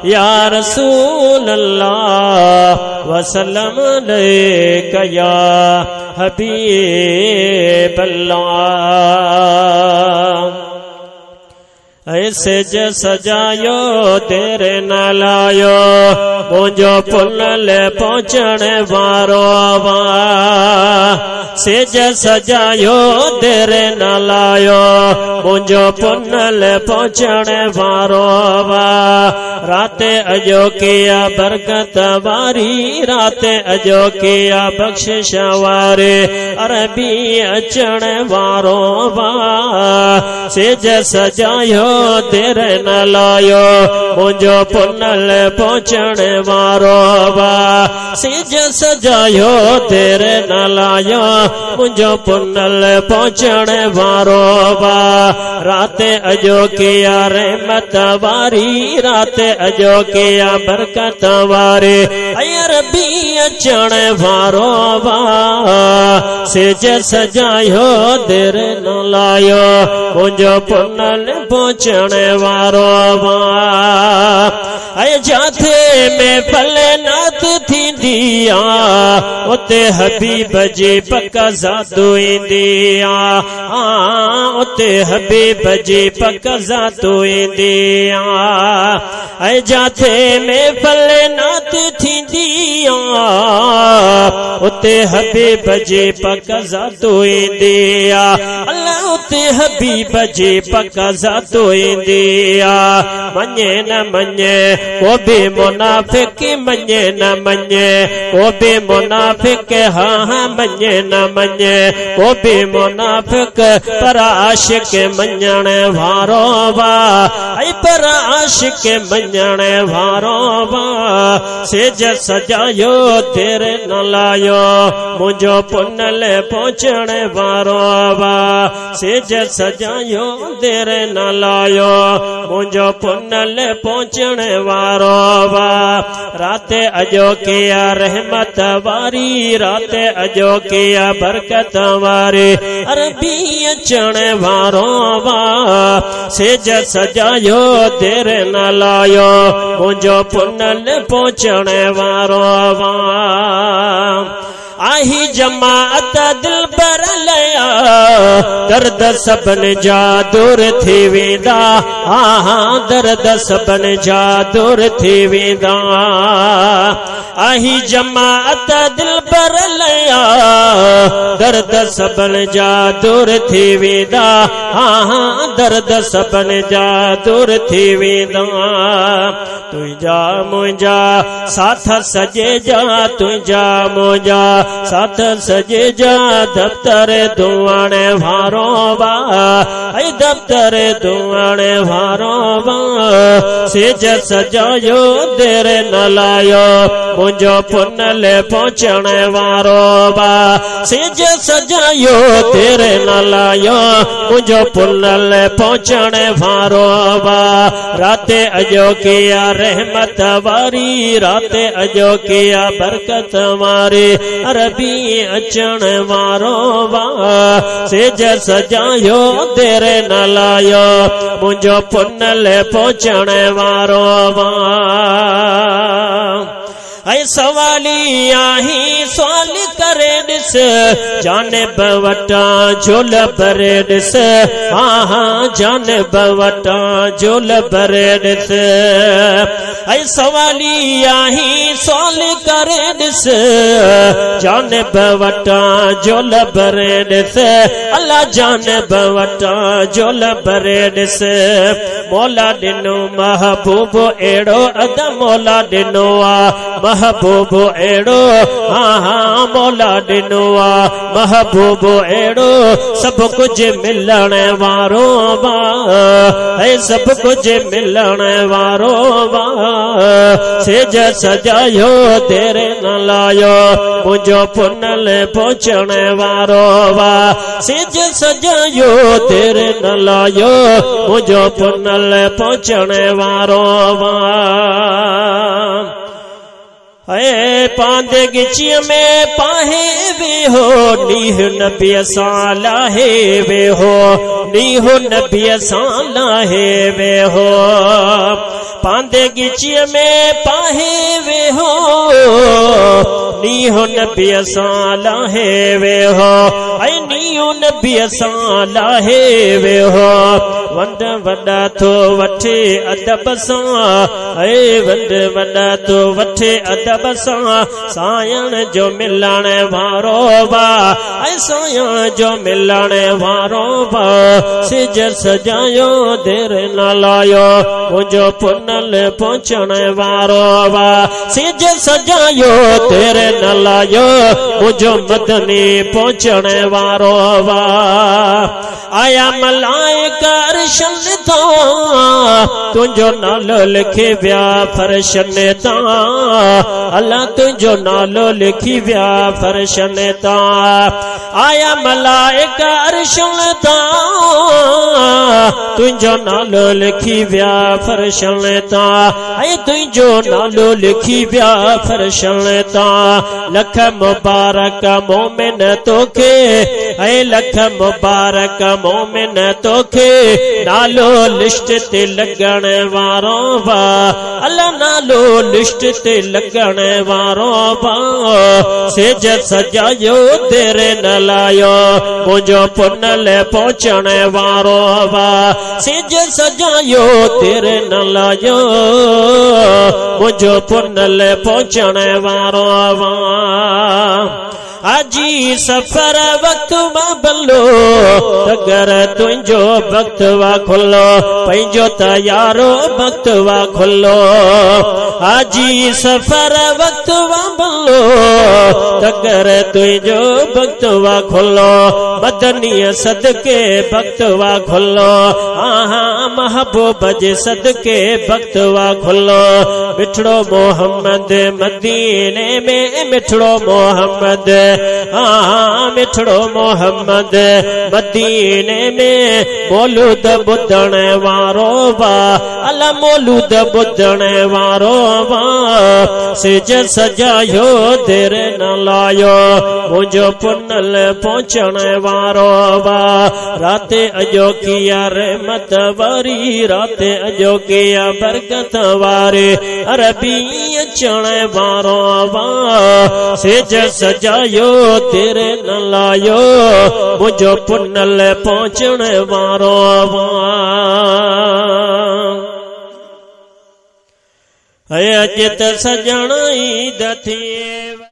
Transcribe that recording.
يا رسول الله وسلم عليك يا حبيب الله. اي سج سجايو دير نه لايو منهنجو پنل پهچڻ وارو آ. سج سجايو دير نه لايو منهنجو پنل پهچڻ وارو آ. رات اڄوڪي آ برڪت واري، رات اڄوڪي آ بخشش واري، عربي اچڻ وارو آ. سج سجايو دير نه لايو منهنجو پنل پهچڻ وارو آ. سج سجايو دير نه لايو منهنجو پنل پهچڻ وارو آ. رات اڄوڪي آ رحمت واري، رات اڄوڪي آ برڪت واري، عربي اچڻ وارو آ. سج سجايو دير نه لايو منهنجو پنل پهچڻ وارو آ. ۽ جاٿي ۾ پل نات ٿيندي آ اتي حبيب جي پڪ ذات ايندي آ، اتي حبيب جي پڪ ذات ايندي آ. ۽ جاٿي ۾ پل نات ٿيندي آ اتي حبيب جي پڪ ذات ايندي آ، الله اتي حبيب جي پڪ ذات ايندي آ. مڃي نه مڃي ڪو به منافق، مڃي نه مڃي ڪو به منافق، ها ها مڃي نه مڃي ڪو به منافق، پر عاشق مڃڻ وارو وا، ۽ پر عاشق مڃڻ وارو وا. سج سجايو دير نه لايو منهنجو پنل پهچڻ وارو وا. سج سجايو دير نه لايو منهنجو پنل پهچڻ وارو وا. رات اڄوڪي آ رحمت واري، رات اڄوڪي آ برڪت واري، عربي اچڻ وارو وا. سج سجايو دير نه لايو منهنجو پنل پهچڻ وارو وا. آهي جماعت دلبر ليا درد سڀن جا دور ٿي ويندا، ها ها درد سڀن جا دور ٿي ويندا. آهي جماعت دلبر ليا درد سڀن جا دور ٿي ويندا، ها ها درد سڀن جا دور ٿي ويندا. تنهنجا منهنجا ساٿ سڄي جا، تنهنجا منهنجا ساٿ سڄي جا، دفتر دعاڻ وارو وا، ۽ دفتر دعاڻ وارو وا. سج سجايو دير نه لايو منهنجو پنل پهچڻ وارو وا. سج سجايو دير نه لايو منهنجو پنل پهچڻ وارو وا. رات اڄوڪي آ رحمت واري، رات اڄوڪي آ برڪت واري، عربي اچڻ وارو وا. سج سجايو دير نه لايو منهنجو پنل پهچڻ وارو وا. اي سوالي آهين سوال ڪري ڏس، جانب وٽان جهول ڀري ڏس، ها ها جانب وٽان جهول ڀري ڏس. اي سوالي آهين سوال ڪري ڏس، جانب وٽان جهول ڀري ڏس، الله جانب وٽان جهول ڀري ڏس. مولا ڏنو محبوب اهڙو ادا، مولا ڏنو آ محبوب اهڙو، ها ها مولا ڏنو آ محبوب اهڙو، سڀ ڪجهه ملڻ وارو وا، هي سڀ ڪجهه ملڻ وارو وا. سج سجايو دير نه لايو منهنجو پنل پهچڻ وارو وا. سج سجايو دير نه لايو منهنجو پنل پهچڻ وارو وا. اي پاند ڳچيء ۾ پاهي ويهو نينهن نبيء سان لاهي ويهو، نينهن نبيء سان لاهي ويهو. پاندي ڳچيء ۾ پاهي ويهو، نينهن نبيء سان لاهي ويهو، ۽ نينهن نبيء سان لاهي ويهو. ونڊ وڏا ٿو وٺي ادب سان، اي ونڊ وڏا ٿو وٺي ادب سان، سانئڻ جو ملڻ وارو وا، ۽ سانئڻ جو ملڻ وارو وا. سج سجايو دير نه لايو، منهنجو پنل پهچڻ وارو وا. سج سجايو دير نه لايو، منهنجو مدني پهچڻ وارو وا. آيا ملائڪ عرشن تان، تنهنجو نالو لکي ويا فرشن تان، الله تنهنجو نالو لکي ويا فرشن تان. آيا ملائڪ عرشن تان، تنهنجو نالو لکي ويا فرشن تان، ۽ تنهنجو نالو لکي ويا فرشن تان. لک مبارڪ مومن توکي، ۽ لک مبارڪ مومن توکي، نالو لسٽ تي لڳڻ وارو وا، الله نالو لسٽ تي لڳڻ وارو وا. سيج سجايو دير نه لايو، منهنجو پنل پهچڻ وارو وا. سيج سجايو دير نه لايو، منهنجو پنل پهچڻ وارو وا. حاجي سفر وقت مان بلو، تگر تنهنجو بخت وا کلو، پنهنجو تيارو بخت وا کلو. حاجي سفر وقت مان بلو، تگر تنهنجو بخت وا کلو، مدنيء صدقي بخت وا کلو، آها محبوب جي صدقي بخت وا کلو. مٺڙو محمد مديني ۾، مٺڙو محمد، آها مٺڙو محمد مديني ۾، مولود ٻڌڻ وارو وا، الا مولود ٻڌڻ وارو وا. سج سجايو دير نه لايو، منهنجو پنل پهچڻ وارو وا. رات اڄوڪي آ رحمت واري، رات اڄوڪي آ برڪت واري، عربي اچڻ وارو وا. سج سجايو دير نه لايو، منهنجو پنل پهچڻ وارو وا. اڄ ته سڄڻ عيد ٿئي.